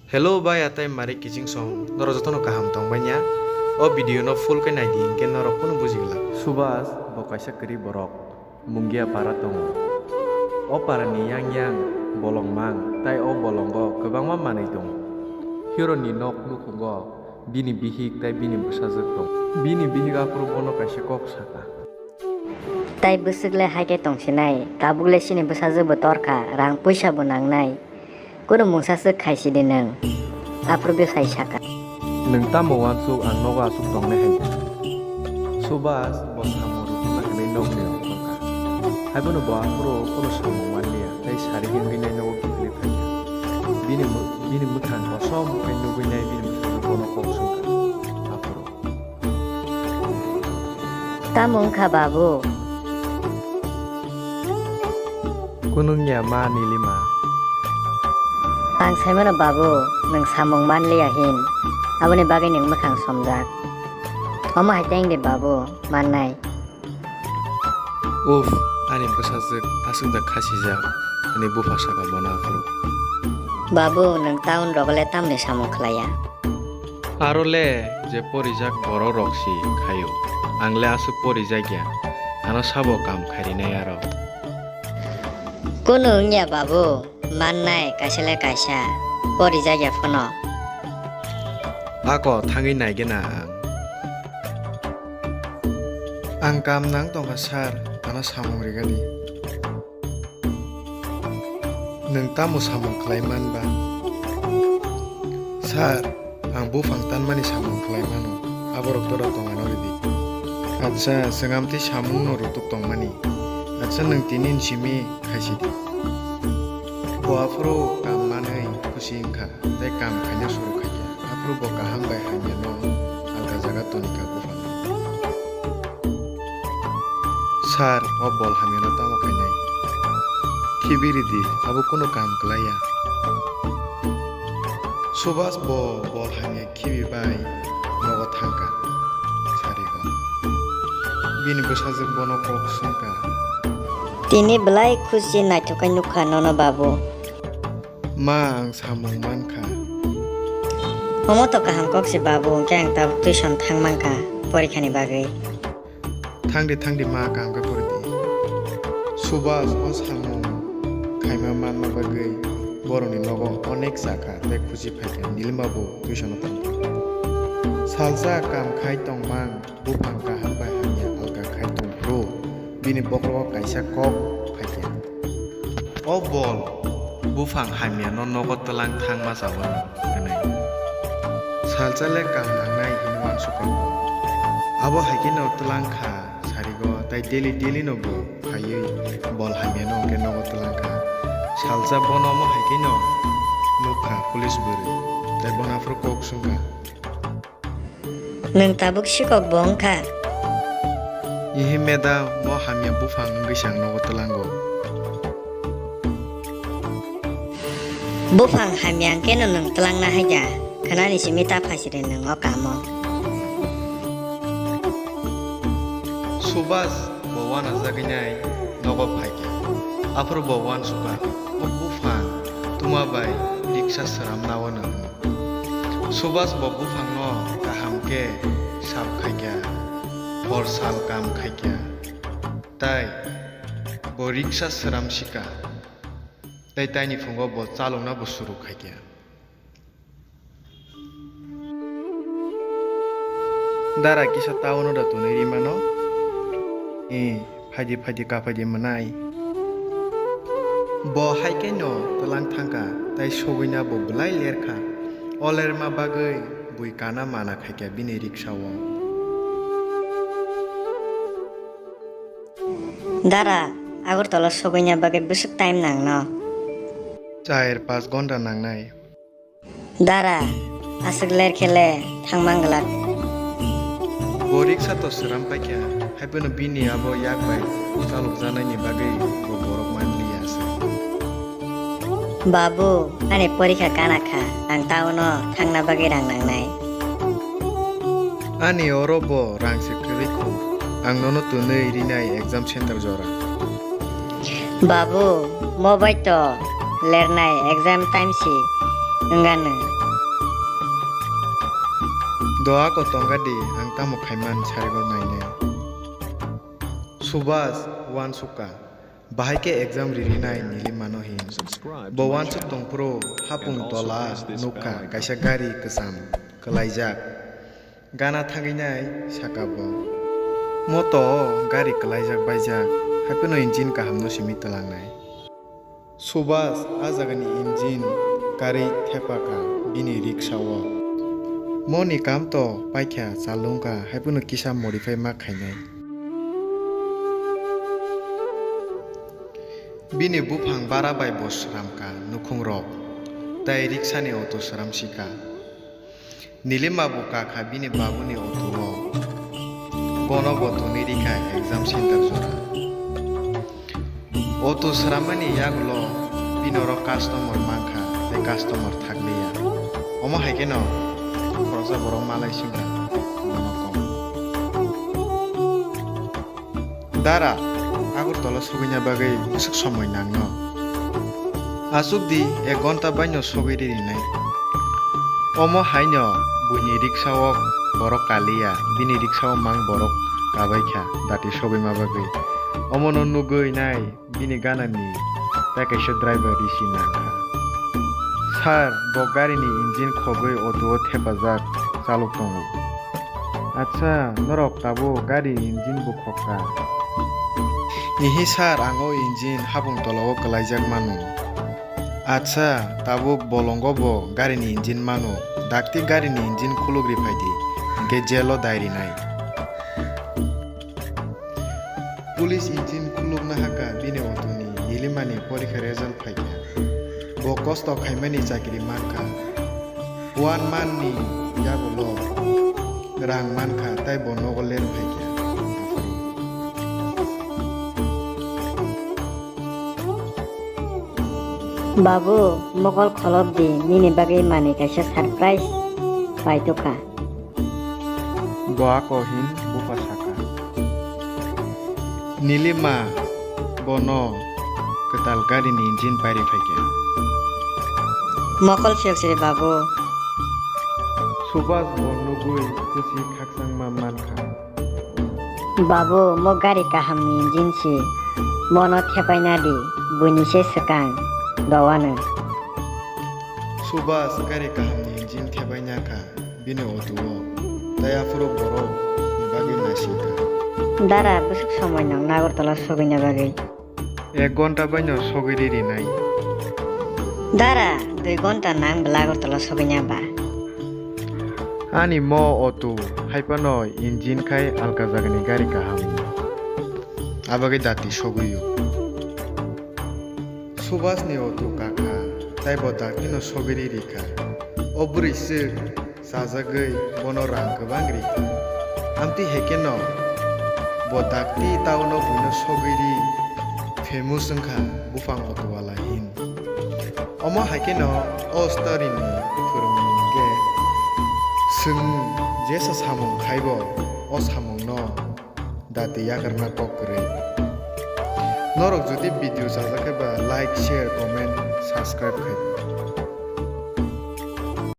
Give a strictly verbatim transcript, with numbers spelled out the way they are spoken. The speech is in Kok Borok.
Hello bai atai mari kiching song, norok jotono kaham tongbai nya? O video no full khe nai di, hinkhe norok kunu buji glak. Subhas bo kaisa kwrwi borok, Mungia para tongo. O para ni yang yang bolong mang, tai o bolongo kwbangma manwi tongo. Hero ni nok nukhungo bini bihik tai bini bwsajwk tongo. Bini bihik aphuru bono kaisa kok sakha. Tai bwswk le hai khe tongsinai, tabuk le chini bwsajwk bo torkha, rang puisa bo nangnai. Kunu mungsa swk khaisidi nwng. Aphuru bwsai sakha. Nwng tamo uansuk ang nogo aswk tongnai hai? Subhas bo samung rwchapna hinwi nokni rok thangkha. Haiphano bo aphuru kunu samung manliya, tai sari wngwi nai nogo kiphilwi phaikha. Bini mw-, bini mwkhang kosom khe nugwi nai bini bwsajwk bono kok swngkha. Aphuru. Tamo wngkha babu? Kunu wngya ma Nilima. Ang saimano babu, nwng samung manliya hin, aboni bagwi nwng mwkhang somjak. Omo hai tei wngdi babu, mannai. Uff, ani bwsajwk aswk da khasijak, ani bupha saka bono aphuru. Babu, nwng town rogo le tamni samung khlaiya? Aro le je porijak borok rok si khaio, ang le aswk porijak ya, ano sabo kam kharinai aro. Kunu wngya babu, mannai kaisa le kaisa, porijak ya phano. Ako thangwi naigena ang. Ang kam nang tongkha sir, ano samung rigadi. Nwng tamo samung khlai man ba? Sir, ang buphang tanmani samung khlai mano, aborok tora tong ano ridi. Acha, chwng amtwi samungno rutuk tongmani. Acha, nwng tini ni simi khaisidi. Bo aphuru kam manwi khusi wngkha, tei kam khaina suru khaikha. Aphuru bo kaham bai hamyano alka jaga tonikha buphang. Sir, o bol hamyano tamo khainai? Khibi ridi, abo kunu kam kwlaiya. Subhas bo bol hamya khibi bai nogo thangkha, sarigo. Bini bwsajwk bono kok swngkha. Tini belai khusi naithok khe nukha nono babu. Ma, ang samung mankha. Omo to kaham kok se babu, hwnkhe ang tabuk tuition thang mankha porikhani bagwi. Thangdi, thangdi, ma, kaham khe pori di. Subhas o samung khaima manma bagwi borokni nogo onek chakha tei khusi phaikha, Nilima bo tuition-o thangkha. Salsa kam khai tongmang. Buphang kaham bai hamya alka khai tong phuru, bini bokrogo kaisa kok phaikha. O bol buphang hamyano nogo twlang thangma chawano hwnwi. Salsa le kam nangnai hwnwi uansukha bo. Abo hai kheno twlang kha sarigo, tai daily daily no bo phaiwi bol hamyano hwnkhe nogo twlang kha. Salsa bono omo hai kheno nukha police bwrwi, tai bono aphuru kok swngkha. Nwng tabuk sikok bo wngkha? Ihi madam, bo hamya buphang wngwi se ang nogo twlango. Buphang hamya hwnkhe no nwng twlangna hai da, khwnani simi ta phasiri nwng o kamo. Subhas bo uanajagwi nai nogo phaikha. Aphuru bo uansukha, o buphang tuma bai riksa sramna o nwng. Subhas bo buphangno kaham khe sap khaikha, hor sal kam khaikha, tai bo riksa sram sikha, tai taini phungo bo chalokna bo suru khaikha. Dara kisa town-o da tonwi rimano? Ee, phaidi phaidi kaphaidi mwnai. Bo hai khe no twlang thangkha, tai sogwina bo bwlai lerkha. O lerma bagwi bui kana mana khaikha bini riksa-o. Dara, Agartala sogwina bagwi bwswk time nangno? Char pas gonta nangnai. Dara, aswk ler khe le thang mang glak. Bo riksa to sram paikha, haiphano bini abo yak bai chalokjaknaini bagwi bo borok man liya se. Babu, ani porikha kana kha, ang town-o thangna bagwi rang nangnai. Ani oro bo rang se kwrwi kho, ang nono twnwi rinai exam center jora. Babu, mo bai to lernai exam time si wngano. Doa ko tongga di, ang tamo khaiman sarigo nainai. Subhas, uansukha. Bahai khe exam ririnai Nilimano hin. Bo uansuk tongphuru hapung tola nukha kaisa gari kwcham kwlaijak. Gana thangwi nai saka bo. Moto o gari kwlaijak baijak, haiphano engine kahamno simi twlangnai. Subhas a jagani engine karwi thepakha bini riksha-o. Moni kam to paikha, chalungkha, haiphano kisa modify ma khainai. Bini buphang bara bai bo sramkha nukhungrok, tai riksani auto sramsikha. Nilima bo kakha bini babuni auto-o. Bono bo tonwi rikha exam center jora. Auto swrammani yagulo bini oro customer mankha, tei customer thakliya. Omo hai kheno khoroksa borok malai singkha, bono kok. Dara, Agartala sogwina bagwi bwswk somoi nangno? Achuk di, ek ghonta baino sogwi rinai. Omo haino buini riksha-o borok kaliya, bini riksha-o mang borok kabaikha dati sogwima bagwi. Omono nugwi nai bini ganani tei kaisa driver risi nangkha. Sir, bo garini engine khogwi auto-o thepajak chalok tongo. Acha, norok tabuk gari engine bo khokka? Ihi sir, ang o engine hapung tola-o kwlaijak mano. Acha, tabuk bolongo bo garini engine mano. Dakti garini engine khulugri phaidi, hinkhe jail-o dairinai. Police engine khulukna hakha bini auto-ni Nilimani porikha result phaikha. Bo kosto khaimani chakri mankha. One month ni yagulo rang mankha, tai bo nogo ler phaikha. Babu, mokol kholop di, nini bagwi manwi kaisa surprise paitokha. Bo ako hin bupha sakha. Nilima bono kwtal garini engine pairi phaikha. Mokol phiyok siri babu. Subhas bo nugwi kwchwi khakchangma mankha. Babu, mo gari kahamni engine si, mono thepaina di, buini se swkang dowano. Subhas gari kahamni engine thepaina kha. Bini auto-o, tai aphuru borok ni bagwi naisingkha. Dara, bwswk somoi nang Agartala sogwina bagwi? Ek ghonta baino sogwi ri rinai. Dara, dui ghonta nang bwla Agartala sogwina ba? Ani mo auto haiphano engine khai alka jagani gari kaham. Abagwi dati sogwio. Subhas ni auto kakha, tai bo dakti no sogwi ri rikha. O bwrwi swk chajagwi bono rang kwbang rikha. Amtwi hai kheno bo dakti town o buino sogwi ri famous wngkha buphang auto wala hin. Omo hai kheno o story ni phwrwngmung hinkhe chwng jesa samung khaibo o samung no dati yakarna kok kwrwi. Norok jodi video chajak khe ba like, share, comment, subscribe khai.